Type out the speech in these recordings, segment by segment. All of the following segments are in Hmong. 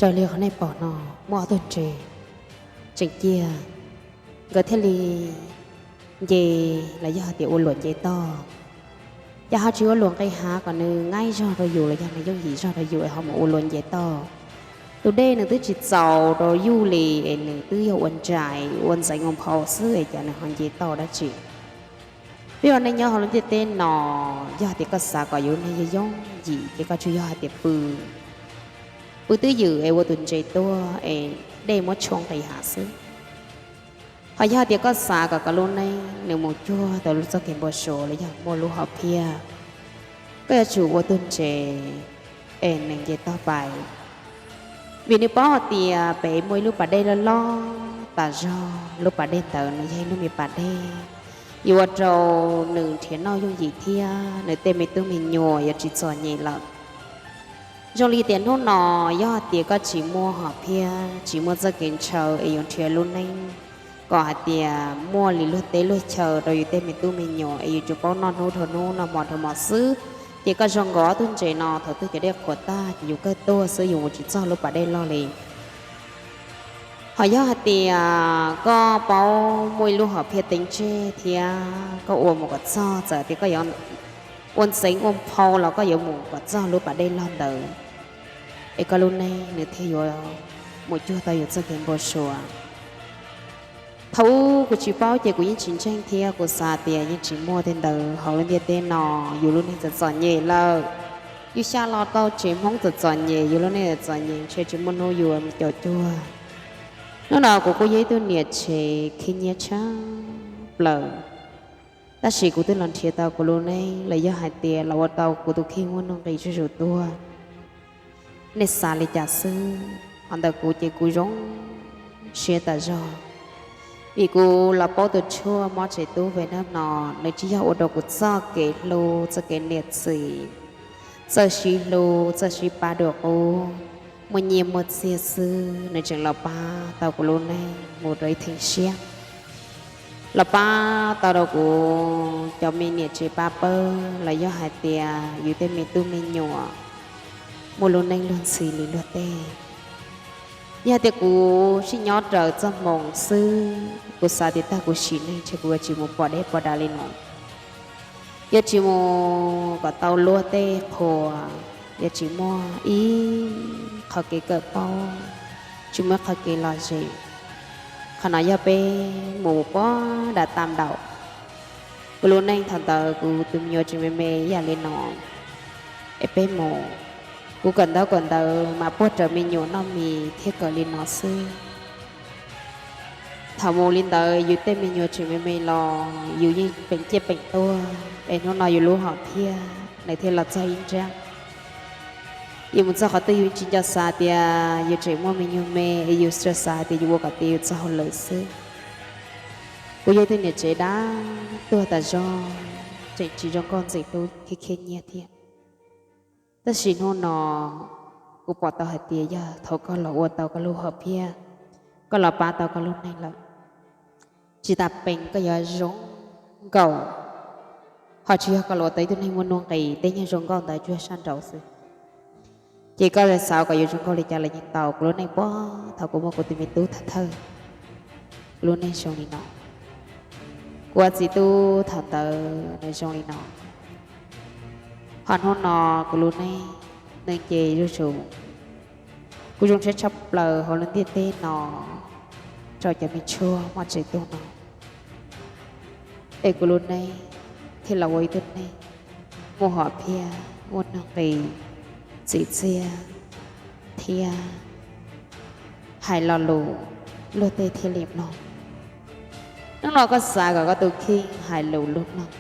Raws li qhov nej pom no, muaj ob tug ntses tseem ciaj, nkawd thiaj li nce los yog hais tias ua luam nce toj. Ces ho tsis ua luam nqis hav kom nws nqaij zog rau yus los yog nws yooj yim zog rau yus es ho mus ua luam nce toj. Tus dej nws twb tsis txaus rau yus li es nws twb yog ua ntsais ua ntxeev ua nphau xwb es cas nws ho nce toj dab tsi? Peb ua neej nyob hauv lub ntiaj teb no, yog hais tias koj xav kom yus neeg yog yooj yim ces koj tsuas yog hais tias pw, pw twj ywm es ua tus ntses tuaj es dej muab tshuam nqis hav xwb. Ho yog hais tias koj xav kom koj lub neej nws mus cuag tau lub txoj kev npau suav los yog muaj lub hom phiaj, koj yuav tsum ua tus ntses es nws nce toj pais. Vim nws paub hais tias pem muaj ib lub pas dej loj loj tas zog, lub pas dej ntawd nws yog ib lub me pas dej yuav ua rau nws nrhiav noj yooj yim thiab nws tej me tub me nyuam yuav tsis txom nyem lawm. Zoo li tias hnub no yog hais tias koj tsis muaj hom phiaj, tsis muaj txoj kev ntshaw es yuav nrhiav lub neej kom hais tias muaj li luag teb luag chaw rau yus tej me tub me nyuam es yus tsuas paub noj hnub dhau hnub noj hmo dhau hmo xwb, ces koj zoo nkaus ob tug ntses no thaum twg cov dej qhuav tag ces yus kawg tuag xwb, yus mus tsis txog lub pas dej loj li. Ho yog hais tias koj paub muaj ib lub hom phiaj teem tseg thiab koj ua mus kom txog, txawm tias koj yuav ua ntxeev ua nphau los koj yuav mus kom txog lub pas dej loj ntawd, es koj lub neej nws thiaj yuav mus cuag tau yus txoj kev npau suav. Thaum ub kuv tsis paub ces kuv yeej tsis ntseeg thiab kuv xav tias yeej tsis muaj tej ntawd hauv lub ntiaj teb no, yus lub neej txom txom nyem lawm. Yus xya los tau tsev Hmoob txom txom nyem, yus lub neej txom txom nyem ntshe tsis muaj hnub yuav mus caum cuag. Hnub no kuv kuj yog ib tug niam tsev khib nyiab tshaj plaws, tab sis kuv twb los nrhiav tau kuv lub neej los yog hais tias los ua tau kuv tus kheej muaj nuj nqis zuj zus tuaj. Nej xav li cas xwb, qhov ntawd kuv ces kuv zoo siab tas zog, vim kuv los paub tus tshuaj mob tsev tub Vietnam no, nws tsis yog ua rau kuv txoj kev hlub, txoj kev niam txiv, txoj sib hlub, txoj sib pab dua qub, muaj nyiaj muaj txiag xwb, nws tseem los pab tau kuv lub neej mus rau ib theem siab, los pab tau rau kuv cov me niam tsev pab pawg los yog hais tias yus tej me tub me nyuam muaj lub neej luag ntxhi li luag tej. Yog hais tias kuv sib nyob raws txoj hmoo xwb, kuv xav tias tag kuv sim neej ntshe kuv yuav tsis mus pom deb pom dav li no, yuav tsis mus kom tau luag tej qhua, yuav tsis muaj ib qho kev kawm paub, tsis muaj ib qho kev lom zem. Qhov no yog peb mus puag nram tam ntaum, kuv lub neej thaum ntawd kuv tus me nyuam tseem me me ib yam li no, es peb mus, kuv kawm ntaub kawm ntawv mas puag raws me nyuam noj mis thiab kawm li no xwb. Thaum mus li ntawd yus tej me nyuam tseem me me los yus yeej peem ciaj peem tuag, es hnub no yus lub hom phiaj nws thiaj los txog ib nrab. Yus mus txog qhov twg yus tsis nco xav tias yus tseem muaj me nyuam me, es yus tsuas xav hais tias yus ua kom tiav yus txoj hauj lwm xwb. Kuv yog ib tug niam tsev dab tuag tas zog, tseem tsis zoo nkauj ntxim hlub khib khib nyiab thiab. Tab sis hnub no kuv pom tau hais tias yog thaum koj los ua tau koj lub hom phiaj, koj los pab tau koj lub neej lawm, tsis tas peem koj yuav zoo nkaus, ho tsis yog koj los ua tau ib tug neeg muaj nuj nqis, tej nyiaj zoo nkauj ntawd tsuas sab nraud xwb. Ces koj xav kom yuav zoo nkauj li cas los yeej tau. Kuv lub neej puag thaum kuv muaj kuv tus me tub thawj thawj, kuv lub neej zoo li no. Kuv ua txiv tub thaum ntawd nws zoo li no. Ho hnub no kuv lub neej nws nce zuj zus. Kuv zoo siab tshaj plaws hauv lub ntiaj teb no rau cov me tshuaj mob tsev tub no, es kuv lub neej thiaj los ua ib tug neeg muaj hom phiaj, muaj nuj nqis, txim txiaj, thiab hais lo lus luag tej thiaj li mloog. Hnub no koj xav kom koj tus kheej hais lus luag mloog,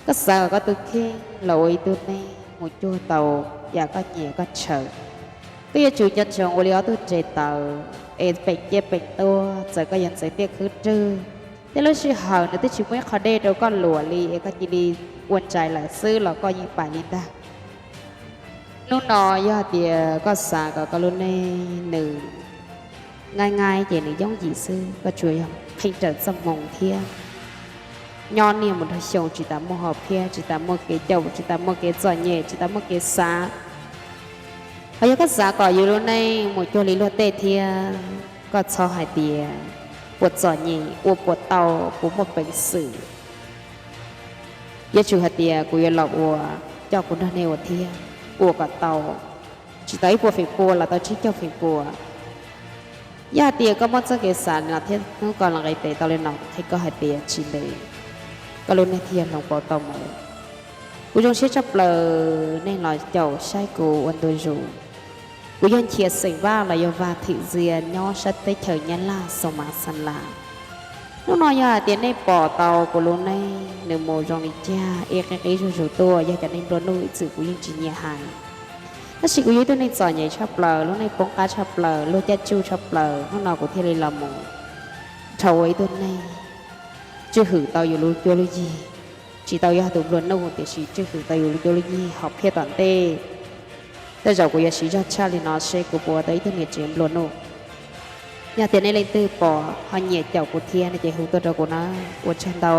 koj xav kom koj tus kheej los ua ib tug neeg mus cuag tau yam koj nyiam koj ntshaw, koj yuav tsum nco ntsoov ua li ob tug ntses tawv es peem ciaj peem tuag. Txawm koj yuav ntxeev tiaj khwb rwg, tej lub sij hawm nws twb tsis muaj ib qho dej rau koj luam li es koj cia li ua ntsais lawm xwb los koj yeej pais li ntag. Hnub no yog hais tias koj xav kom koj lub neej nws nqaij nqaij ces nws yooj yim xwb, koj tsuas yog pheej raws txoj hmoo thiab nyob niaj mus rau xyoo tsis tas muaj hom phiaj, tsis tas muaj kev caum, tsis tas muaj kev txom nyem, tsis tas muaj kev xav. Ho yog koj xav kom yus lub neej mus cuag li luag tej thiab, koj txhob hais tias puas txom nyem, ua puas tau, puas muaj peev xwm. Yuav tsum hais tias kuv yuav los ua, coj kuv nrog nej ua thiab, ua kom tau, tsis tau ib puas feem pua los tau tsib caug feem pua. Yog hais tias koj muaj txoj kev xav li no thiab hnub koj los nqis tes tau li no, qhia koj hais tias tsis ntev koj lub neej thiaj hloov pauv tau mus. Kuv zoo siab tshaj plaws nej los caum saib kuv ua ntu zus. Kuv yog Nchia xeem Vaj los yog Vaj Thim Ntxias nyob sab teb chaws Nyab Laj, Xoo Mas Xas Las. Hnub no yog hais tias nej pom tau kuv lub neej nws mus zoo li cas, ib qib qib zuj zus tuaj, yog cov neeg nplua nuj ib txwm kuv yeej tsis nyiam hais. Tab sis kuv yog ib tug neeg txom nyem tshaj plaws, lub neej poob qab tshaj plaws, luag caij tsuj tshaj plaws, hnub no kuv thiaj li los mus dhau ua ib tug neeg tswj hwm tau yus lub cuab lub yig. Tsis tau yog tus nplua nuj, tiam sis tswj hwm tau yus lub cuab lub yig hauv phiaj tom ntej. Tej zaum kuv yuav siv zog tshaj li no seb kuv puas ua tau ib tug niam tsev nplua nuj. Yog tias nej leej twg pom ho nyiam caum kuv thiab no ces hu tuaj rau kuv na. Ua tsaug ntau.